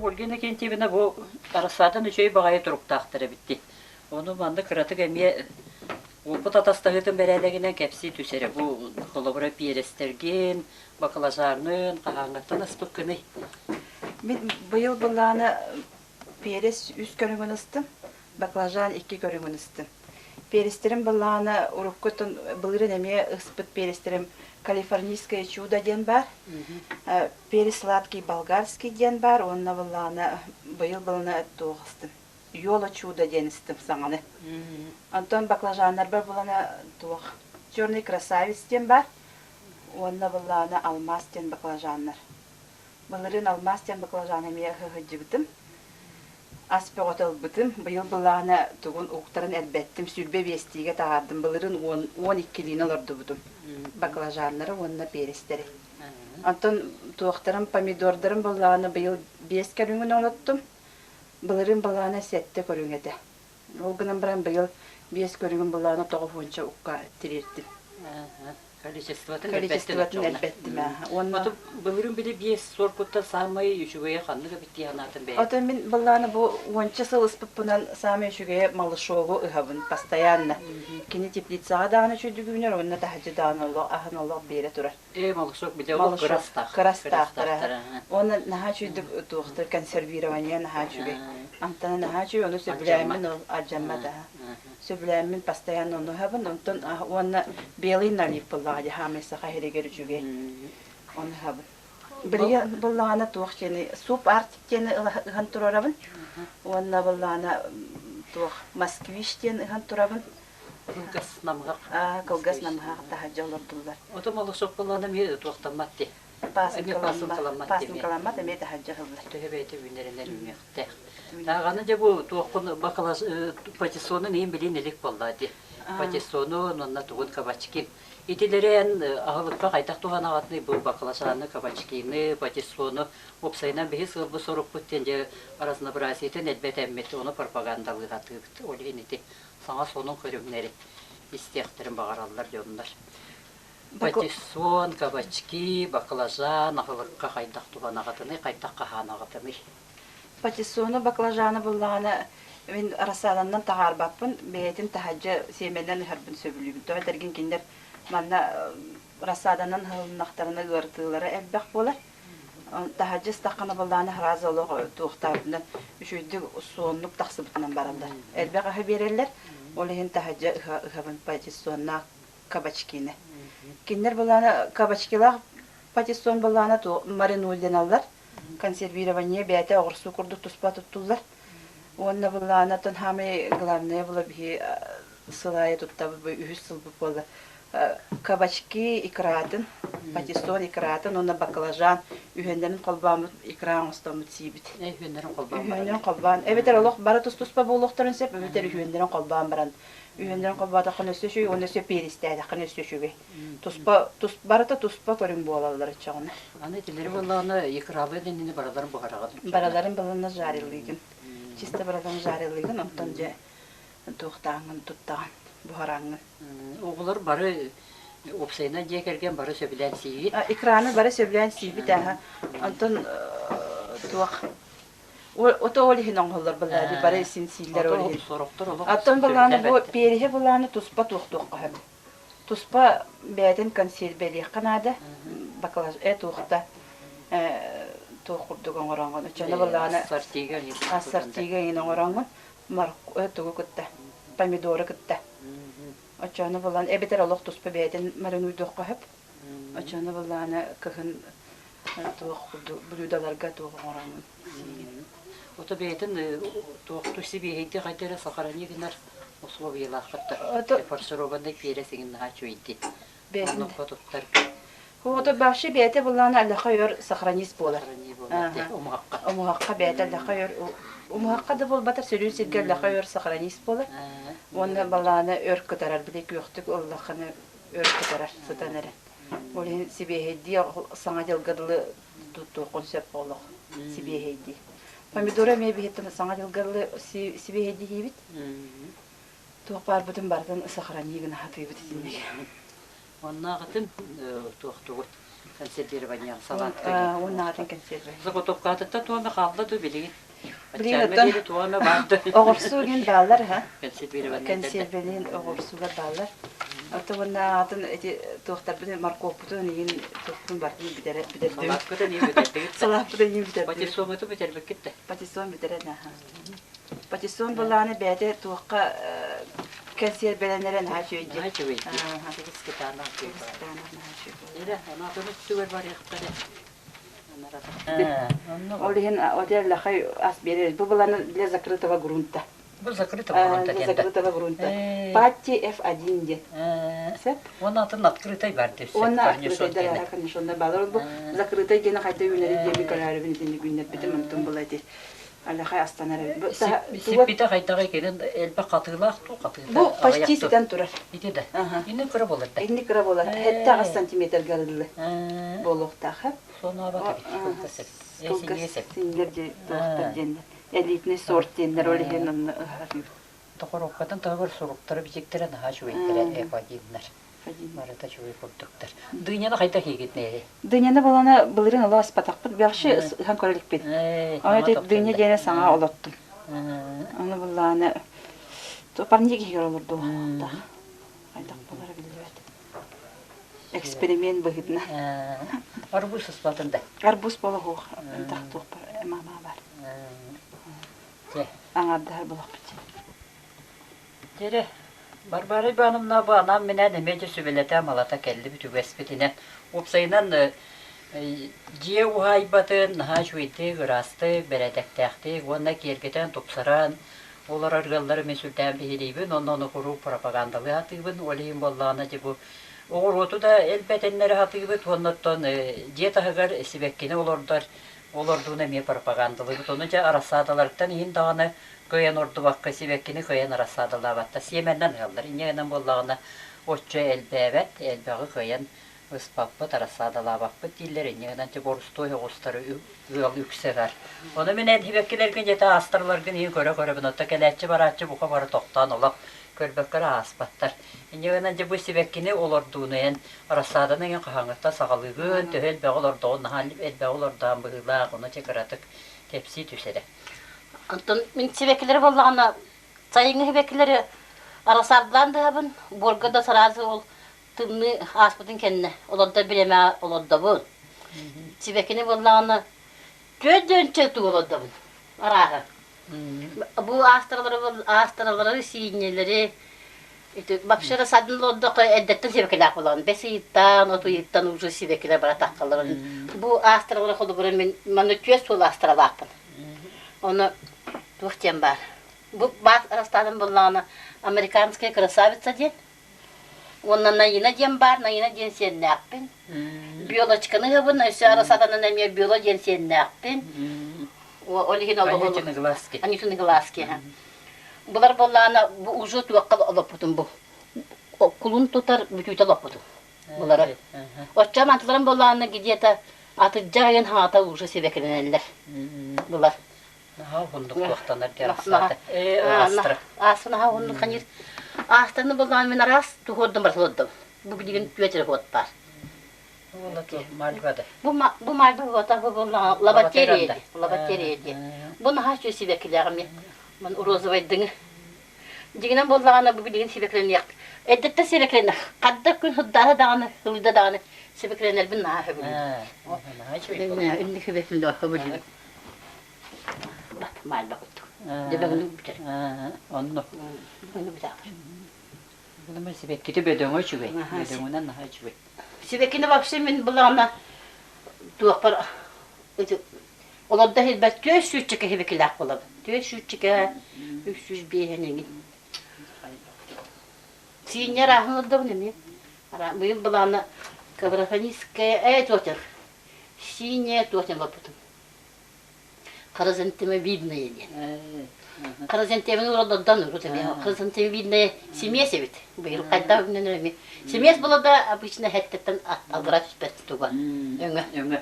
Ольга Иннокентьевна бу арассаадан үчүгэй баҕайы туруктаахтар эбит дии. Ону манна кыратык эмиэ уопут атастаһыытын бэрээдэгинэн кэпсии түс эрэ. Бу холобура пиэрэстэргин, баклажаҥҥын хаһааҥҥыттан аспыккыный? Мин быйыл былааны перец үс көрүҥүн ыстым, баклажан икки көрүҥүн ыстым. Перецтерим былаана уруккутун былырыын эмиэ ыспыт перецтерим Калифорнийское чудо диэн баар, перец сладкий болгарский диэн баар уонна былаана быйыл былаана туох ыстым Йола чудо диэн истим саҥаны. Онтон баклажаннарбар булана туох черный красавец диэн баар уонна былаана алмаас диэн баклажаннар. Былырыын алмаас диэн баклажан эмиэ ыһыһыдьыбытым. Ас бөҕөтө ылбытым. Быйыл былаана тугун уктарын элбэттим. 25-тиигэ таһаардым. Былырыын 12-лиини олордубутум. Баклажаннары уонна перестэри. Онтон туохтарым, помидордарым былаана быйыл биэс көрүҥүн олоттум. Былырыын былаана сэттэ көрүҥ этэ. Ол гынан баран быйыл биэс көрүҥүн былаана тоҕус укка тириэртим. Количествотын Количествотын элбэттим. Уонна Ото былырыын били биэс суоркуттан саамай үчүгэйэ ханнык эбит дии санаатым бэйэм. Ото мин былаана бу уонча сыл ыспыппынан саамай үчүгэйэ малышову ыһабын постоянно. Кини теплицаҕа даҕаны үчүгүйдүк үүнэр уонна таһырдьа даҕаны олох аһын олох биэрэ турар. Малышок бile олох кырастаах. Кырастаахтара. Уонна наһаа үчүгүйдүк туохтар консервирование наһаа үчүгэй. Амтана наһаа үчүгэй, ону сөбүлээммин ол алдьаммат аһа. Сөбүлээммин постоянно ону ыһабын. Онтон уонна белый налив буоллаҕа дии хаамай саха иһиригэр үчүгэй. Ону ыһабын. Билигин буллаҕына туох диэни суп арктик диэни ыһан турарабын. Уонна буллаҕына туох москвич диэн ыһан турабын. Кылгас намыһах. Кылгас намыһах таһырдьа олордуллар. Отом олусок буоллаҕына эмиэ туохтаммат дии. Пасынкаламмат. Пасынкаламмат эмиэ таһырдьа ыһыллар. Төһө бэйэтэ үүнэринэн үүнүөхтээх. Даҕаны дьэ бу туоххун бакалас патиссонун иһин билин илик буоллаа дии. Патиссону уонна тугун кабачки. Итилэри эн аһылыкка хайдах туһанаҕытный бу баклажаны, кабачкины, патиссону уопсайынан биһи сыалбыт сорукпут диэн дьэ разнообразиетын элбэтэммит, ону пропагандалыыһатыыбыт. Ол иһин ити саҥа сонун көрүҥнэри истиэхтэрин баҕараллар дьоннор. Патиссон, кабачки, баклажан аһылыкка хайдах туһанаҕытыный, хайдах хаһаанаҕытыный? Патиссону, баклажаны буллаҕына мин рассаданнан таһаарбаппын, бэйэтин таһырдьа сиэмэнэн ыһарбын сөбүлүүбүн. Тоҕо этэргин кинилэр манна рассаданан ыһылыннахтарына ыарытыылара элбэх буолар. Таһырдьа ыстаххына былааны сразу олох туохтаабытынан үчүгэйдик суоннук тахсыбытынан бараллар. Элбэх аһы биэрэллэр, ол иһин таһырдьа ыһабын патиссоннаах кабачкины. Кинилэр былаана кабачкилаах патиссон былаана маринулланаллар. Консервирование бэйэтэ оҕурсуу курдук туспа туттуллар. Уонна былаана хаамай главное была биһи сыл аайы туттабыт бу үһүс сылбыт буолла. Кабачки икратын, патиссон икратын уонна баклажан үһүөннэрин холбооммут икра оҥостоммут сиибит. Үһүөннэрин холбоон Үһүөннэрин холбоон. Эбэтэр олох бары тус-туспа буолуохтарын сөп, эбэтэр үһүөннэрин холбоон баран. Үһүөннэрин холбоотоххуна өссө үчүгэй уонна өссө перистээтэххинэ өссө үчүгэй. Туспа, тус, барыта туспа көрүҥ буолаллар оччоҕуна. Аны итилэри буоллаҕына икралыы иннини бараларын буһараҕын. Бараларын балана жарилыыгын. Чисто бараларын жарилыыгын, онтон дьэ туохтааҥҥын туттаҕын, буһараҥҥын. Оҕолор бары уопсайынан дьиэ кэргэн бары сөбүлээн сиигит. Экраны бары сөбүлээн сиибит аһа. Онтон туох ото ол иһин оҥоһуллар былааны бары син сииллэр ол иһин. Сорохтор олох Оттон былааны бу переһи былааны туспа туохтуохха сөп. Туспа бэйэтин консервэлиэххэ наада. Баклаж туохта туох курдук оҥороҥҥун. Оччону былааны ассортига ассортига иҥин оҥороҥҥун тугу кытта помидору кытта оччону булан эбэтэр олох туспа бэйэтин маринуйдуохха сөп оччону буллаана кыһын туох блюдаларга туох оҥороммун сиигин Ото бэйэтин туохту сибиэһэйди хайда эрэ сохрани гынар условиялааххыттар фаршированный перец иҥин наһаа үчүгэйди оннукка туттар Ото вообще бэйэтэ буллаана аллаха өр сохранись буолар. Умуһахха. Умуһахха бэйэтэ аллаха өр умуһахха да буолбатар сөрүүн сиргэ аллаха өр сохранись буолар. Уонна балаана өр кытарар били күөхтүк ыллаххына өр кытарар сытан эрэ. Ол иһин сибиэһэйдии саҥа дьылга дылы туттуоххун сөп олох сибиэһэйдии. Помидору эмиэ биһиттэн саҥа дьылга дылы сибиэһэйдии сиибит. Туох баарбытын барытын сохрании гына сатыыбыт итинник. Оннооҕутун туохтугут? Консервирование салат. Уоннаатын консервы. Заготовкатыттан туома хаалла дуу билигин? Билигин оттон туома баарды. Оҕурсуу диэн бааллар ха. Консервирование. Консервелин оҕурсуулар бааллар. Ото уонна атын эти туохтарбытын моркуоппутун игин туохпутун бартын бүтэрдибит. Салааппытын иин бүтэрдигит. Салааппытын иин бүтэрдибит. Патиссоҥҥутун бүтэрбиккит да. Патиссон бүтэрэн аха. Патиссон былааны бэйэтэ туохха кэнсиэрбэлэнэрэ наһаа үчүгэй дии. Наһаа үчүгэй дии. Кытаанах үчүгэй. Эрэ, аны өттүгэр барыахтара. Ол иһин отеллахай ас биэрэр. Бу быланы для закрытого грунта. Бу закрытого грунта Для закрытого грунта. Патти F1 диэн. Сөп. Уонна атын открытай бар деп. Уонна открытайдар корнишоннар баалар. Бу закрытай диэни хайда үүнэри диэми көрөөрүбүн итинник үүннэрбитим онтон была ити Аллахай астанар эбит. Сиппитэ хайдаҕый кэлин элбэх хатыылаах дуу хатыыта Бу почти ситэн турар. Ити да. Инни кыра буолар да. Инни кыра буолар. 7-8 сантиметрга арыллы буолуохтаах. Сонообат эбит. Кылгас синньэр туохтар диэннэр. Элитный сорт диэннэр ол иһин онно ыһар. Тоқоруоккатын таһыгар суруктара бичиктэрэ наһаа үчүгэйдэрэ эподиннар. Барыта үчүгэй курдуктар. Дыняны хайдах иигит нээри? Дыняны балана былырын оло аспатахпыт. Бэхши ыһан көрө иликпит. Оны дыня диэни саҥа олоттум. Оны буллааны парник иһигэр олорду. Хайдах болара биллибэт. Эксперимент быһыытынан. Арбуз ыспатын да. Арбуз болоһуох. Ынтах туох бар, мама бар. Аҥардаһар болохпут. Дьэрэ, Варвара Ивановна бу анаан-минээн эмиэ дьэ сүбэлэтэ-амалата кэллибит үгэспитинэн. Уопсайынан дьиэ уһаайбатын наһаа үчүгэйдик, ыраастык, бэрээдэктээхтик уонна киэргэтэн, тупсаран олорор ыаллары мин сүрдээн биһириибин уонна ону куруук пропагандалыы сатыыбын. Ол иһин буоллаҕына дьэ бу оҕуруоту да элбэтиннэрэ сатыыбыт уонна оттон дьиэ таһыгар сибэккини олордор олордууну эмиэ пропагандалыыбыт. Ону дьэ арассаадаларыттан иһин даҕаны кыайан ордубакка сибэккини кыайан арассаадалаабаттар. Сиэмэннэн ыһаллар. Инньэ гынан буоллаҕына оччо элбээбэт, элбэҕи кыайан ыспаппыт, арассаадалаабаппыт дииллэр. Инньэ гынан дьэ борустуой оҕустары ыал үксэ ыһар. Ону мин эн сибэккилэргин дьэ астарларгын иһин көрө-көрөбүн. Оттон кэлээччи-барааччы бука бары тохтоон олох көрбөккө эрэ ааспаттар. Инньэ гынан дьэ бу сибэккини олордууну эн рассаданы эҥин хаһааҥҥыттан саҕалыыгын, төһө элбэҕи олордоҕун, наһаа элбэҕи олордоон быһыылаах, ону чэ кыратык кэпсии түс эрэ. Онтон мин сибэккилэри буоллаҕына, сайыҥҥы сибэккилэри арасаардаан да ыһабын, буорга да сразу ол тымныы ааспытын кэннэ олордор бириэмэҕэ олордобун. Сибэккини буоллаҕына, түөрт тугу олордобун арааһы. Бу аастаралары, аастаралары, сиинньэлэри ити вообще да садын олордоххо эрдэттэн сибэккилээх буолаҕын. Бэс ыйыттан, от ыйыттан уже сибэккилэр бара таххалларын. Бу аастаралары холобура мин манна түөрт суол аастаралаахпын. Ону туох диэн баар. Бу баас арастаатым буоллаҕына американская красавица диэн. Уонна Наина диэн баар, Наина диэн сиэннээхпин. Биолочканы ыһабын, өссө арасатанан эмиэ Биоло диэн сиэннээхпин. Ол иһин Анютины глазки. Анютины глазки. Булар буоллаҕына бу уже туохха олоппутум бу. Кулун тутар бүтүүтэ олоппутум. Булары. Оччо мантыларым буоллаҕына где-то атырдьах ыйын хаҥата уже сибэкилэнэллэр. Булар. Наһаа уһуннук туохтанар диэн ахсаата. Ээ, астра. Астра наһаа уһуннук ханьыр. Астраны буоллаҕына мин араас туһуордум барытын Бу билигин түөт эрэ хуот баар. Мальва да. Бу бу мальва хуота бу буоллаҕа лабатерия лабатерия диэн. Бу наһаа үчүгэй сибэккилээх эмиэ. Ман розовайдыҥы. Дьиҥинэн буоллаҕына бу билигин сибэкилэниэх. Эрдэттэн сибэкилэнэх. Хадда күн сырдааһы даҕаны, сылыйда даҕаны сибэкилэнэрбин наһаа сөбүлүүбүн. Наһаа үчүгэй. Инник сибэкилэнэр сөбүлүүбүн. Мальва курдук. Дебегүнү бүтэр. Онно. Бүгүнү бүтэр. Бүгүн сибэккити бөдөҥө үчүгэй. Бөдөҥүнэн наһаа үчүгэй. Сибэккини вообще мин былаана туохпар олордо иһилбэт түөрт сүүсчэкэ сибэккилээх буолабын. Түөрт сүүсчэкэ, үс сүүс биэһин эҥин. Сиинньэ арааһын олордобун эмиэ. Быйыл былаана Коврофонистская э туотер. Сиинньэ туотер олорбутум. Хризантемовидная диэн. Хризантеманы олордон урут эмиэ хризантемовидная симиэс эбит. Быйыл хайдах үүнэн эмиэ. Симиэс була да обычно хэттеттен алгыра түспэт туга. Өҥө. Өҥө.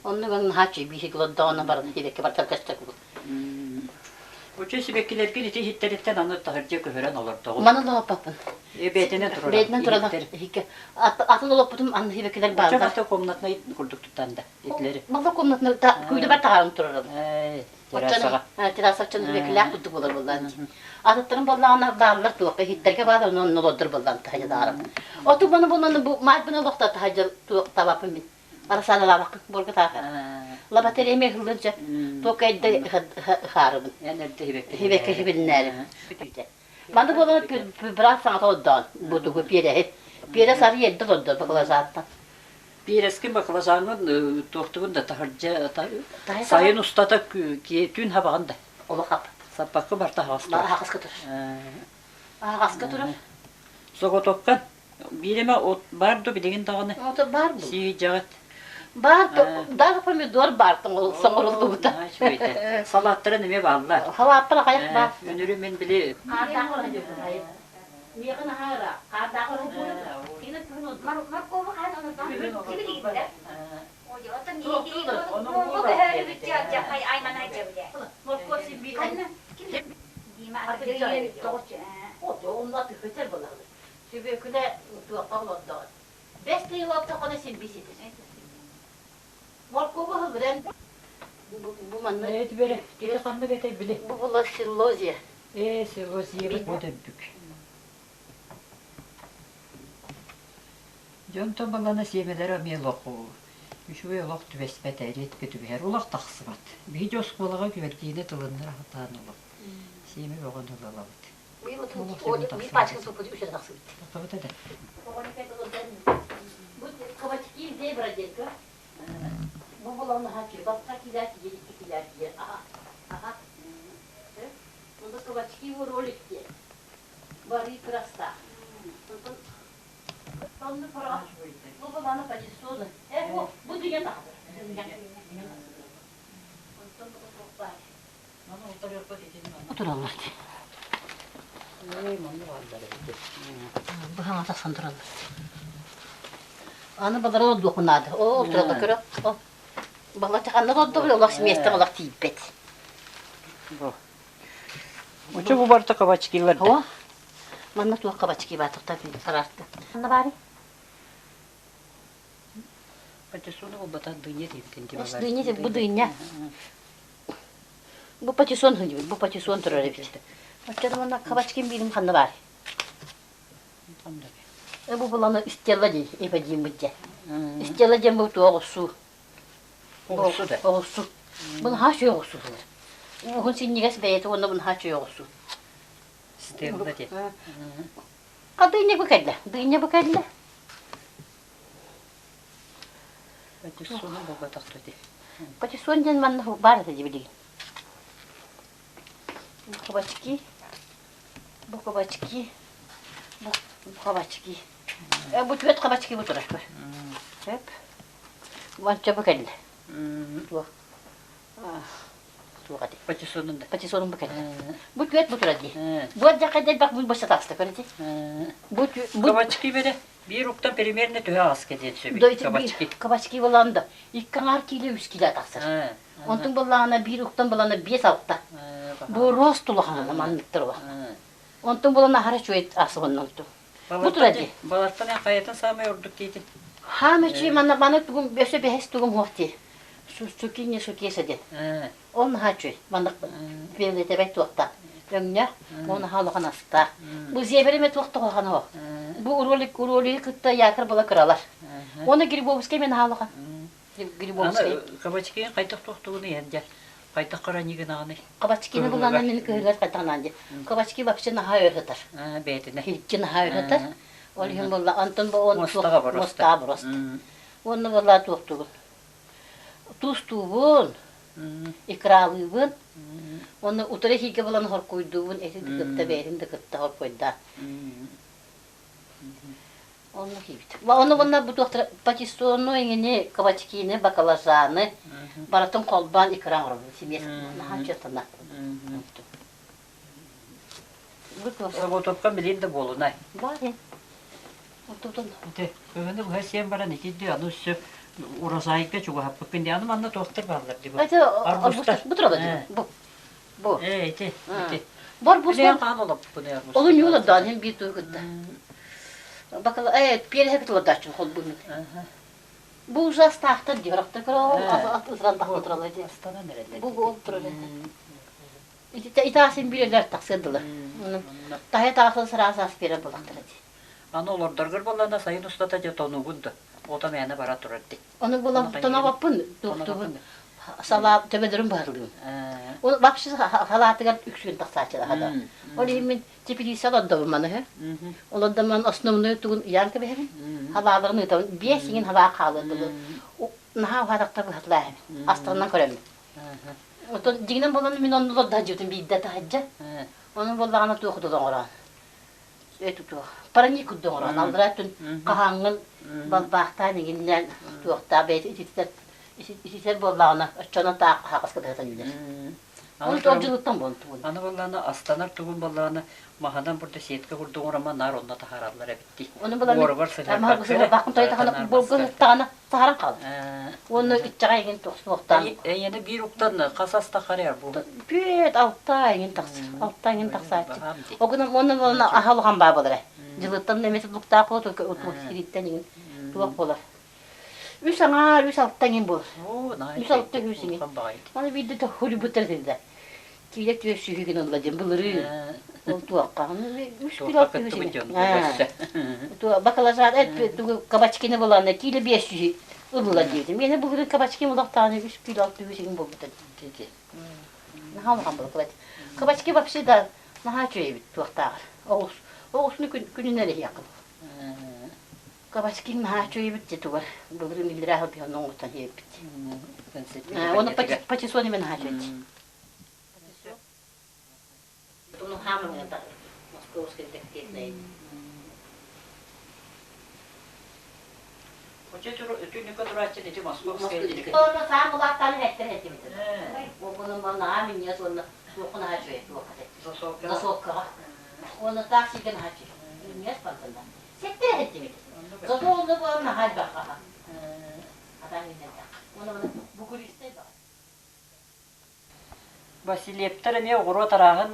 Оннук өҥ наһаа үчүгэй биһиги олордоҕуна баран сибэкки барытар көстөр курдук. Оччо сибэккилэргин ити иһиттэриттэн аны таһырдьа көһөрөн олордоҕун. Маны лооппаппын. Бэйэтинэн турар. Бэйэтинэн турар. Атын олоппутум анны хибекилер бааллар. Ча комнатнай курдук туттан да итилери. Мала комнатны күйдө бар таҕарын турарым. Террасаҕа. Террасаччан хибекилээх курдук болар боллаан. Атыттарын боллаҕына бааллар туохха иһиттэргэ баар онон олордор боллаан таһайа даарым. Оту баны булан бу маайбын олохто таһайдьа туох табаппын мин. Арасаналаабаккын буорга таахар. Лабатерия эмиэ ыһыллан сөп. Туох эрдэ ыһаарыбын. Эн эрдэ хибекке. Хибекке хибиннээрим. Бүтүүтэ. Манна буолан быраат саҥата олордоон бу тугу пиэрэһи. Пиэрэс арый эрдэ олордо бакылажааттан. Пиэрэскин бакылажааҥҥын туохтугун да таһырдьа сайын устата түүн хабаҕын да. Олох хаппат. Саппакка барта аһаҕас турар. Аһаҕаска турар. Аһаҕаска турар. Соҕотоххун биир эмэ от баар дуо билигин даҕаны? Ото баар бу. Сиидьэҕит. Баар даже помидор баар соҥоруллубута. Салааттарын эмиэ бааллар. Салааттар аҕайах баар. Өнөрү мен били Миэхэ наһаа ыраах. Хаардаах Сүбүөкүлэ туохха олордоҕун. Бэс тыйыл оттоххуна силби ситэр. Моркуобу ыһыллыран бу манна Эт бere, ити ханнык этэй били? Бу була селлозия. Ээ, селлозия бу дөббүк. Дьонтон балана сиэмэлэр эмиэ олох үчүгэй олох түбэспэт редко түбэһэр олох тахсыбат. Биһиги оскуолаҕа күөрдиини тылыннара сатаан олох сиэмэ бөҕөнү ылалабыт. Биир пачка суппут үчүгэй тахсыбыт. Тахсыбыт этэ. Бу кабачки зебра диэн көр. Бу булан наһаа баста килэр киэр икки килэр киэр. Аха. Аха. Онно кабачки ролик диэн. Бары краса. Онно пора. Бу буланы патиссоны. Э бу бу дыня тахсар. Онтон бу туох баар. Тураллар дии. Быһаҥа тахсан тураллар. Аны балары олордуоххун наада. Ол тураллар көрө. Балача ханна олордо олох миэстэ олох тиийбэт. Учу бу барыта кабачкилар да. Манна туох кабачки баатахта сараарты. Ханна баарый? Патиссону булбатах дыня диэбитин дии балар. Дыня бу дыня. Бу патиссон сылдьыбыт, бу патиссон турар эбит. Оччоҕо манна кабачкин биирим ханна баар? Бу буланы Стелла дии, эпэдииммит дьэ. Стелла диэн бу туох оҕуссуу. Оҕуссу да? Оҕуссу. Бу наһаа үчүгэй оҕуссу сылар. Уһун синньигэс бэйэтэ уонна бу наһаа үчүгэй оҕуссу. Стелла диэн. А дыня бу кэллэ. Дыня бу кэллэ. Патиссону булбатах дии. Патиссон диэн манна баар этэ дии билигин. Бу кабачки, бу кабачки, бу кабачки. Бу түөрт кабачки бу турар. Сөп. Манча бу кэллэ. Туох туох эти? Патиссонун да. Патиссонун бу кэллэ. Бу түөрт бу турар дии. Бу дьахай дэлбэх бу босса таҕыста көрө Бу Кабачки бере. Биир уктан примерно төһө аҕаска диэн сөбүй? Кабачки. Кабачки буолан да икки аҥаар киилэ үс киилэ тахсар. Онтун буоллаҕына биир уктан булана биэс алта. Бу рост улахана манныктар улахан. Онтун булан аһара үчүгэй асыбыннан Бу тура дии. Балартан хайатын саамай ордук диэтин? Хаам үчүгэй манна маны тугум өссө бэһис тугум суох дии. Сукини сукеса диэн. Ол наһаа үчүгэй. Маннык белетэбэй туохтаах. Өҥнөөх, ол наһаа улахан астаах. Бу зебереме туох да улахан суох. Бу ролик ролиги кытта якор була кыралар. Оны Грибовскай мен наһаа улахан. Грибовскай. Кабачкиын хайдах туохтугун иһэн дьэ. Хайдах хорониигынаҕыный? Кабачкины булана мин кыһыгар хайдаҕынаан дьэ. Кабачки вообще наһаа өр сытар. Бэйэтинэ. Хилчи наһаа өр сытар. Ол иһин буолла антон бу он Муостаҕа боруоста. муостаҕа боруоста. Уонна буолла туохтугун. Туустуубун, икралыыбын, уонна утары иһиигэ булан хоркуйдуубун, эти да кытта бэйэтин да кытта хоркуйдаа. Онно киирбит. Онно уонна бу туохтара патиссону эҥини, кабачкины, баклажаны барытын холбоон икра оҥоробут. Симиэс наһаа чыатана. Соҕотуопка билин да буолунай. Бар Отутун. Ити кыһыны быһа сиэн баран итирди аны өссө урожайга чугаһаппыккын дии. Аны манна туохтар бааллар дии бу. Это арбузтар. Бу турала дии. Бу. Бу. Э, ити, ити. Бор бус Билээн хаан олоппун арбуз. Олун юла даан хин биир тугу кытта. Бакала пиэрэһэ кытылардааччы холбуммут. Бу ужастаахтар дии барахта көрө ытыран тахса туралар дии. Астанан эрэллэр. Бу ол турар. Итаасин билэлэр тахсыдылар. Таһа таахсан сараас ас биэрэр булахтара дии. Аны олордоргор боллана сайын устата дьэ тонугун да ото мээнэ бара турар дии. Ону булан тонобоппун туохтугун салаа төбөлөрүн баһылыым. Ол вообще халаатыгар үксүн тахсааччы хада. Ол иһин мин теплица олордобун маныһы. Олордоммун основной тугун ыйаан кэбиһэбин. Халааларын ыытабын. Биэс иҥин халаа хаалыа дылы. Наһаа уһаатахта быһатлааһын. Астарынан көрөммүн. Отон дьиҥинэн буолан мин онну олордоһдьубутум биирдэ таһырдьа. Онон буоллаҕына туох дыл оҥороон. Туох парник курдук оҥорон аллараа өттүн хаһааҥҥын балбаахтаан иҥиннээн туохтаах бэйэтэ ититэр ититэр буоллаҕына оччонон таах хаһаҕас кытыһытан үүнэр. Аны Ол дьылыттан буолтугун. Аны буоллаҕына астанар тугун буоллаҕына маһынан бурда сетка курдук оҥорон наар онно таһаараллар эбит дии. Ону булан Буоругар сыһыарбакка эрэ бакын тойдахана буолга ыһыктаҕына таһаран хаалар. Уонна иччэҕэ иҥин тохсуохтаан. Эйэни биир уктан хас ас тахарыар бу? Бүөт алта иҥин тахсар. Алта иҥин тахсааччы. Огунан уонна уонна аһа улахан баа буолар. Дьылыттан эмиэ тутулуктаах буолар, сириттэн иҥин туох буолар. Үс аҥаар, үс алта иҥин буолар. Үс алта үс иҥин. Аны биирдэ хурбуттар этилэр. Киилэ түөрт сүүһү гына ылла диэн былырыын. Ол туохха? Үс кило Туохха алта үс кыттыбыт дьон өссө. Бакалажан кабачкины булаанна киилэ 500 ылла диэтим. Миэнэ былырыын кабачки улахтааны үс кило алта үс игин буолбута диэти. Наһаа улахан буолла Кабачки вообще да наһаа үчүгэй эбит туохтааҕар. Оҕус оҕусну күнүнэн иһиэххэ Кабачки наһаа үчүгэй эбит дии Былырыын иллэрээ сылдьан оҥостон иһэппит. Оны патиссон именно наһаа үчүгэй. Ну, хамын московский дектетный. Өтүнүкө турааччы ити московская Онно саам улааттаан эттер этим. Оҕунун манна минньиэс уонна туохун аһа үчүгэй туохха Засолкаҕа. Уонна таах сиген аһа үчүгэй. Минньиэс бантында. Сеттер этимит. Зато онно буолан наһаа элбэх аха. Атаан миннэллэх. Уонна бугуристай баҕа. Васильевтар эмиэ оҕуруот арааһын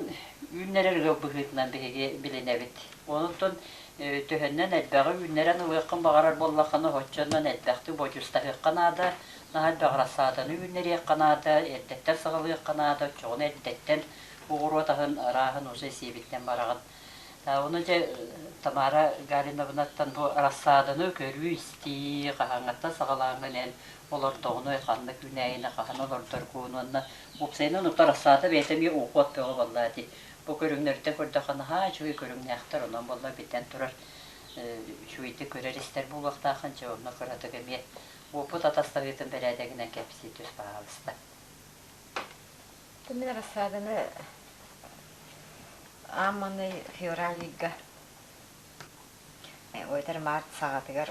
үүннэрэр ыал быһыытынан биһиги билинэбит. Онтон төһөннөн элбэҕи үүннэрэн ылыаххын баҕарар буоллаххына, оччонон элбэхтик бодьуустаһыахха наада, наһаа элбэх рассаданы үүннэриэххэ наада, эрдэттэн саҕалыахха наада, оччоҕуна эрдэттэн оҕуруот аһын арааһын уже сиэбиттэн бараҕын. Ону дьэ Тамара Гариновнаттан бу рассаданы көрүү-истии хаһааҥҥыттан саҕалааҥҥын эн олордоҕуна ханна күнээйини хаһан олордоргун уонна уопсайынан ута рассада бэйэтэ эмиэ уход бөҕө буоллаа дии. Бу көрүҥнэртэн көрдөххө наһаа үчүгэй көрүҥнээхтэр, онон буолла биллэн турар үчүгэйдик көрөр-истэр буолуохтааххын, дьэ онно кыратык эмиэ уопут атастаһыытын бэрээдэгинэн кэпсии түс баһаалыста. Мин рассаданы аан маҥнай февраль ыйга Ойтар март саҕатыгар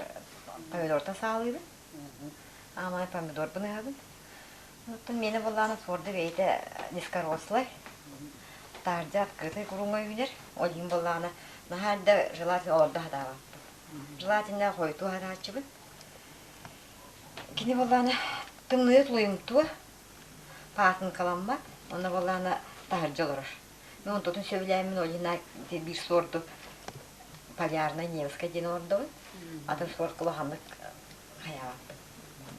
помидортан саҕалыыбын. Аамай помидорбун ыһабын. Оттон миэнэ буоллаҕына суорда бэйэтэ низкорослай. Таһырдьа открытый куруҥҥа үүнэр. Ол иһин буоллаҕына наһаа да желательно олордо сатаабаппын. Желательно хойутуу сатааччыбын. Кини буоллаҕына тымныйа тулуйумтуо, паатынкаламмат, онно буоллаҕына таһырдьа олорор. Мин онтутун сөбүлээммин ол иһин биир суорду полярнай немецкэй диэн олордобун. Атын суорт улаханнык хайаабаппын,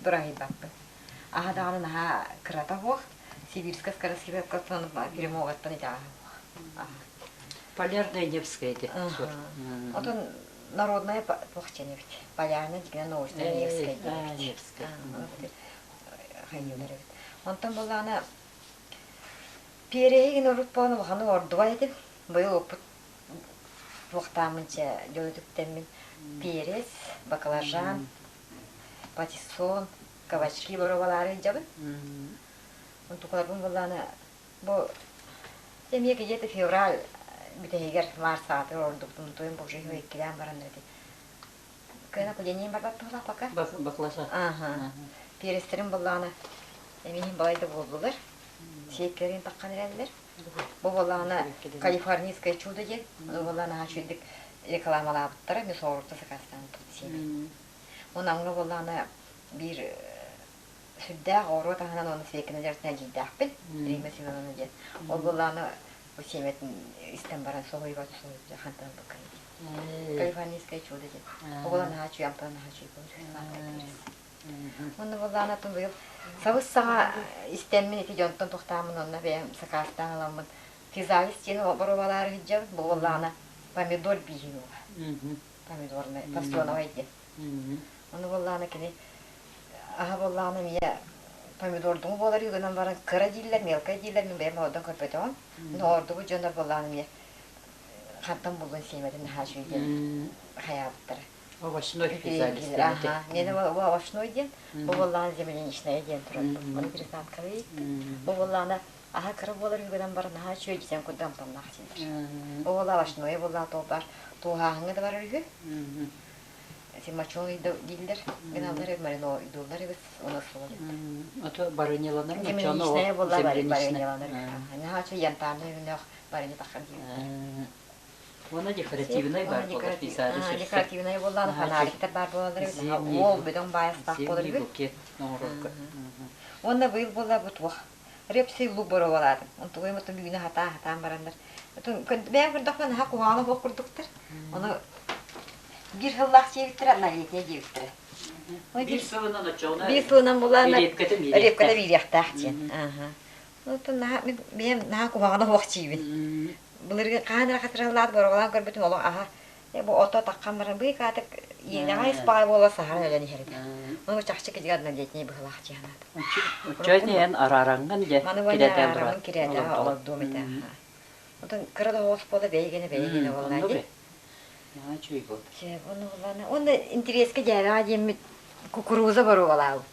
дураһыйбаппын. Аһа даҕаны наһаа кырата суох, сибирская скорострелкаттан перемогаттан итэҕэһэ суох. Полярная Невская ити суорт. Отон народная туох диэн эбит? Полярная дигинэ научная Невская диэн эбит. Невская. Хайыылар эбит. Онтон буоллаҕына Пиэрэһи гин урут буолан улаханнык ордубат этим. Быйыл оппут туохтааммын чэ дьону үтүктэммин перец, баклажан, патиссон, кабачки боруобалаары сылдьабын. Онтукаларбын буоллаҕына бу эмиэ где-то февраль бүтэһигэр маар саатыгар ордубутун туйун бу уже иккилээн баран эти кыана кудением барбат туһулаах пока. Баклажан. Ага. Перестерин буоллаҕына эмиһин балай да буоллулар. Сиэккэлэрин таххан эрэллэр. Бу буоллаҕына Калифорнийское чудо диэн, ону буоллаҕына наһаа үчүгэйдик рекламалаабыттара, мен соҕурууттан сакаастаабыппын сиэмэ. Уонна аҥҥа буоллаҕына биир сүрдээх оҕуруот аһынан уонна сиэккэнэн дьарыктанан эдьиийдээхпин, Римма Семеновна диэн. Ол буоллаҕына Бу сиэмэтин истэн баран соһуйбат соһуйбут хантан ылбыккын диэн. Калифорнийское чудо диэн. Оҕолор наһаа үчүгэй, амтана наһаа үчүгэй буолар. Уонна буоллаҕына атын быйыл сабыс-саҥа истэммин ити дьонтон тохтооммун онно бэйэм сакаастаан ыламмын физалис диэн боруобалаары сылдьабын. Бу буоллаҕына помидор бииһин уоҕа. Помидорный, фасоновай диэн. Ону буоллаҕына кини аһа буоллаҕына эмиэ помидордуҥу буолар гынан баран кыра дииллэр, мелкай дииллэр, мин бэйэм оһордон көрбөтөҕүм. Оһордубут дьоннор буоллаҕына эмиэ хантан буллун сиэмэтин наһаа үчүгэй диэн хайаабыттара. Овощной физалис диэн этэ. Миэнэ бу овощной диэн, бу буоллаҕына земляничная диэн турар. Ону пересадкалыы ииттим. Бу буоллаҕына аһа кыра буолар үгүнэн баран наһаа үчүгэй дьисэн курдук амтаннаах сииллэр. Ол овощное буоллаҕа туох баар тууһааһыҥҥа да барар үһү. Моченый дииллэр, гыналлар маринуйдууллар эбит, оны суол эбит. Ото барыньаланар мочоно Земляничная буолла барыньаланар. Наһаа үчүгэй янтарный өҥнөөх барыня таххан дииллэр. Уонна декоративнай баар буолар пейзажы сөпсө. Декоративнай буоллаҕына фонариктар баар буолаллар эбит. Уол бөдөҥ баайастаах буолар үһү. букет оҥорорго. Уонна быйыл буолла бу туох репси лук боруобалаатым. Онтугуйум оттон үүнэ хатаан-хатаан бараннар. Бэйэм көрдөхпүнэ наһаа куһаҕана суох курдуктар. Ону биир сыллаах сиэбиттэрэ, однолетняя диэбиттэрэ. Биир сылынан оччоҕуна Биир сылынан булааннар репката биириэхтээх диэн. Оттон наһаа мин бэйэм наһаа куһаҕана суох сиибин. Былыргы хаһан эрэ хатыраллаат боруобалаан көрбүтүм олох аһа бу ото таххан баран быыкаатык иэнэҕэ испаҕай буола саһаран өлөн иһэр этэ. Ону чахчы кидигэ однолетний быһылаах дии санаатым. Оччоҕо эн араараҥҥын дьэ Маны уонна араараммын кирээтэ олордуом этэ. Онтон кыра да оҕус буола бэйигинэ бэйигинэ буоллаа дии. Үчүгэй буолла. Уонна интэриэскэ дьээбэҕэ диэммит кукуруза боруобалаабыт.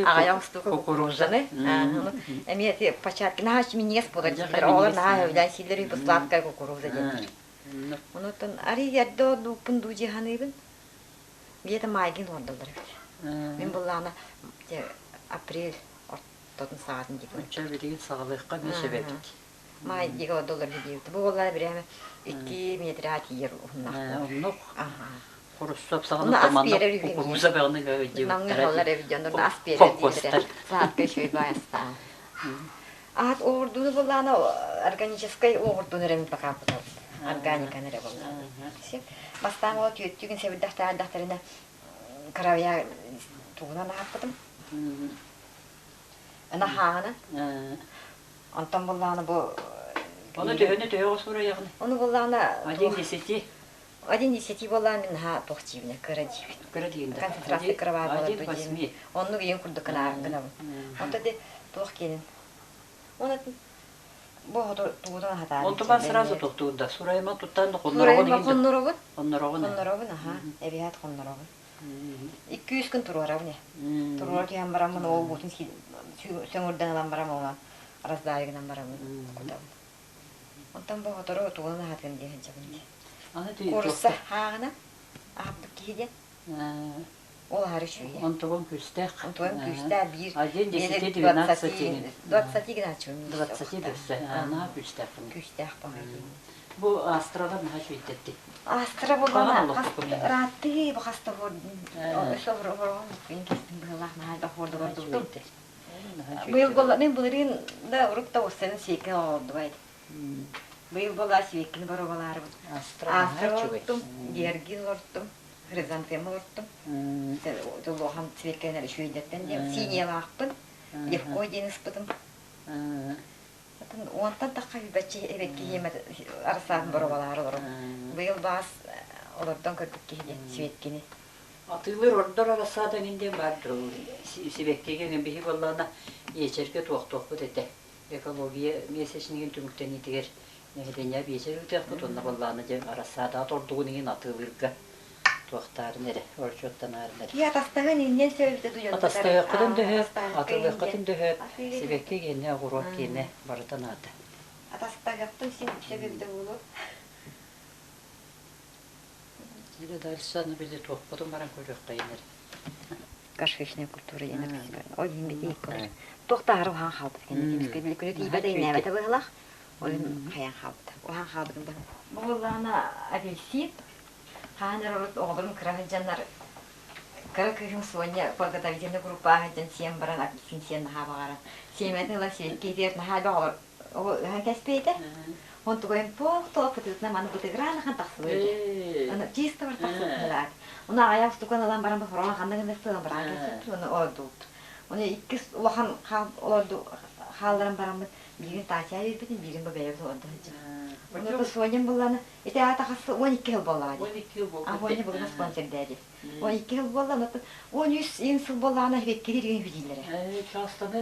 Аҕайах устуука кукурузаны. Эмиэ ити початки наһаа минньигэс буолар дииллэр. Оҕолор наһаа сөбүлээн сииллэр үһү сладкая кукуруза диэннэр. Онуттан арый эрдэ ордууппун дуу дии саныыбын. Где-то майгын олордоллор эбит. Мин буллаҕына апрель ортотун саҕатын диэки. Оччо билигин саҕалыахха эмиэ сөп эбит. Маай диэки олордоллор диэбит. Бу буоллаҕына бирээмэ 2 метрэ тиийэр уһуннаах буолар. Оннук. Хрущев саҕана манна кукуруза бөҕөнү Намҥа халлар эбит дьоннор ас биэрэр дииллэрэ. Сладкай үчүгэй баайастаах. Аат уоҕурдууну буллаана органическай уоҕурдууну эрэ пока кутабыт. Органиканы эрэ буллаана. Бастаан ол түөттүүгүн сэбирдэхтээх кыравья тугунан аһаппытым. Ына хааҕынан. Онтон буллаана бу Ону төһөнү төһөҕө суруйаҕын? Ону буллаана Один десяти. Один десяти буоллаан мин наһаа туох диибинэ, кыра диибин. Кыра диин да. Концентрация кыра баар буолар Один дуу восьми. диэн. Оннук ийэн курдук гынабын. Онто де туох киэнин. Оны бу хоту тугутан хатаан. Онтубан сразу тохтуур да. Сурайма туттан хонноробун. Хонноробун. Хонноробун. Хонноробун, аха. Эбиһээт хонноробун. 200 күн туруорабын. Туруора түһэн бараммын ол буутун сөҥүрдэн ылан барам онон раздайыгынан бараммын кутабын. Онтон бу сотору тугунан аһатыам дии сылдьабын дии. Куурусса хааҕынан аһаппыт киһи диэн. Ол аһары үчүгэй. Онтугун күүстээх. Онтугун күүстээх биир Один десяти двенадцати. Двадцати гынааччыбын. Двадцати өссө. Наһаа күүстээх. Күүстээх баҕайы. Бу астралар наһаа үчүгэйдэрди. Астра буоллаҕына ырааттыы бу хаста өссө хороҕон кестим быһыылаах наһаа элбэх хуордугар дубутум. Быйыл буолла мин былырыын да урук да уссаны сиэккин оҥордубайт. Быйыл буолла сиэккин боруобалаарыбын. Астра олортум, георгин олортум, хризантема олортум. Улахан сиэккэнэр үчүгэйдэртэн диэн синиялаахпын, легко диэн ыспытым. Уонтан тахха бачча эбэт киһиэмэ арасаатын боруобалаары олором. Быйыл баас олордон көрбүт киһи диэн сиэккини. Атыылыыр ордор арассаада эҥин диэн баар сибэккигэ эҥин биһи буоллаҕына биэчэргэ туохтуохпут этэ. Экология месячнигин түмүктэниитигэр нэһилиэнньэҕэ биэчэр ыытыахпыт уонна буоллаҕына дьэ арассаадаҕа тордугун иһин атыылыырга туохтаарын эрэ, орчуоттанаарын эрэ. Киһи атастаһыан иннин сөбүтэ дуу Атастаһыаххытын дөһөп, атыылыаххытын дөһөп, сибэкки киэнэ, оҕуруот киэнэ барыта наада. Атастаһыахпын син сөбүтэ буолуо. Или дальше аны били туохпутун баран көрүөххэйин эрэ. Горшечная культура диэн Ол иһин бити икколар. Туох да аһара уһаан хаалбыт кэнники били күнү тиийбэт эйнээбэтэ быһылах. Ол иһин хайаан хаалбыта. Уһаан хаалбытын да. Бу буоллаҕына апельсин хаһан эрэ урут оҕолорум кыра сылдьаннар кыра кыыһым Соня подготовительный группаҕа сылдьан сиэн баран апельсин сиэн наһаа баҕаран сиэмэтин ыла сиэккэ итиэр наһаа элбэх оҕолор Ол кэспиэтэ. Онтугайым туох туох кытыытынан маны бытыгыраан ахан тахсыбыт. Аны чисто бар тахсыбыт. Оны аҕайах устукан ылан баран хороон ханна гына ылан баран кэсэт оны олордубут. Оны иккис улахан олорду хаалларан бараммыт биирин таачаа биэрбитин биирин бу бэйэбит олорду сылдьар. Оны Соням булланы ити аата хассы 12 жыл буоллаҕа дии. 12 жыл буолбут. А Соня бүгүн спонсордаа дии. 12 жыл буолла, 13 сыл буоллаҕына хибеккилир дииллэрэ.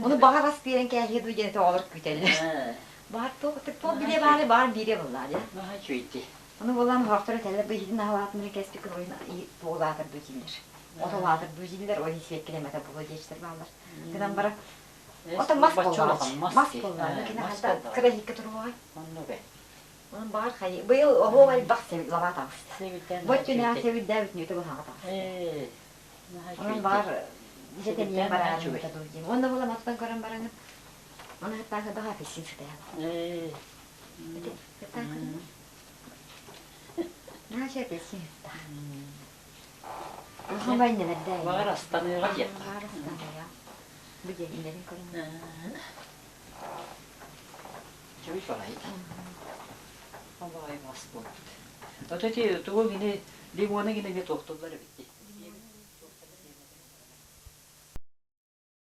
Оны баҕар ас биэрэн кээһиэ дуу диэн оҕолор күүтэллэр. Баар туох туох билиэ баары баар биире буллаа дии. Наһаа үчүгэйди. Ону буолан хоохтор этэллэр бу иһитин аһалаатыннар кэспик ойун туолаатар дуу дииллэр. Отолаатар дуу дииллэр, ол сиэккилэмэтэ буолуо диэчтэр бааллар. Гынан бара Ото мас буоллаҕа. Мас буоллаҕа. Кини ханта кыра иһиккэ туруоҕай. Онно бе. Онон баҕар хайы быйыл оһуох элбэх лабаа таҕыста. Бу өттүнээх сэбирдээбит нүөтэ быһаҕа таҕыста. Онон баҕар дьэ тэнийэн бараары дуу диэн. Уонна була маттан көрөн бараҥын Оны хаттаахы баҕа апельсин сытайан. Наша апельсин сытта. Улахан байнанарда. Баҕар астаныаҕа диэн. Баҕар астаныаҕа. Бу диэн иннэрин көрүҥ. Чөй балай. Алай мас буолбут. Ото ти тугу гини лимоны гини ме тохтуллар эбит.